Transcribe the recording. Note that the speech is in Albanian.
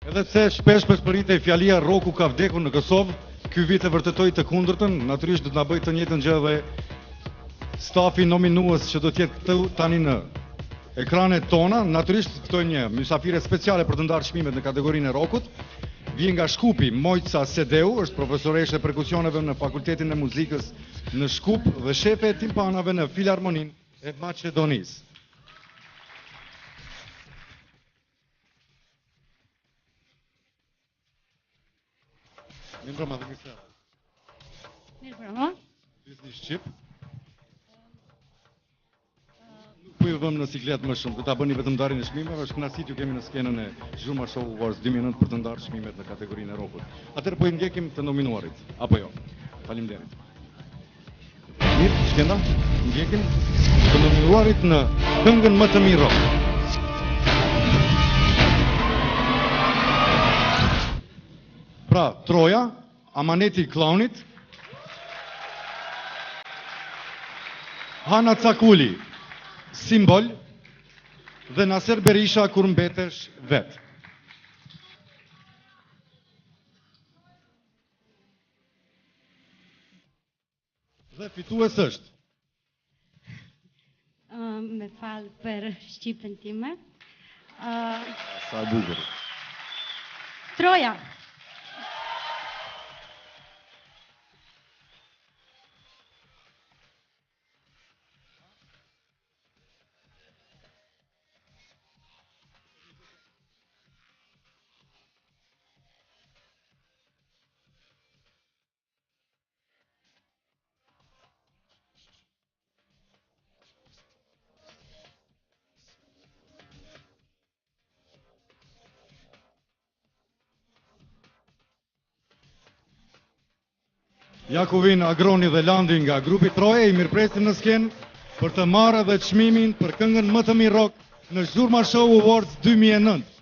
Edhe pse shpesh pëshpëritej fjalia Roku ka vdekur në Kosovë, ky vit e vërtetoi të kundërtën, natyrisht do të na bëjë të njëjtën gjë edhe stafi nominues që do të jetë këtu tani në ekranet tona. Natyrisht ftojmë një mysafire speciale për të ndarë çmimet në kategorinë e rokut. Vjen nga Shkupi, Mojca Sedeu, është profesoreshë e perkusioneve në Fakultetin e Muzikës në Shkup dhe shefe e timpanave në Filharmoninë e Maqedonisë. Mirëmbrëma dhe mirë se erdhët. Mirëmbrëma. Flisni shqip? Nuk po ju vëmë në siklet më shumë, do ta bëni vetëm ndarjen e çmimeve, është kënaqësi t'ju kemi në skenën e Zhurma Show Awards 2009 për të ndarë çmimet në kategorinë e rokut. Atëherë po i ndjekim të nominuarit, apo jo? Faleminderit. Mirë, Shkenda, ndjekim të nominuarit në këngën më të mirë rock. Pra, Troja, Amaneti i Klaunit, Hana Cakuli, Simbol dhe Naser Berisha kur mbetesh vet. Dhe fitues është. Uh, me fal për shqipen time. Uh, Sa e bukur. Troja. Ja ku vijnë Agroni dhe Landi nga grupi Troje, i mirëpresim në skenë për të marrë edhe çmimin për këngën më të mirë rock në Zhurma Show Awards 2009.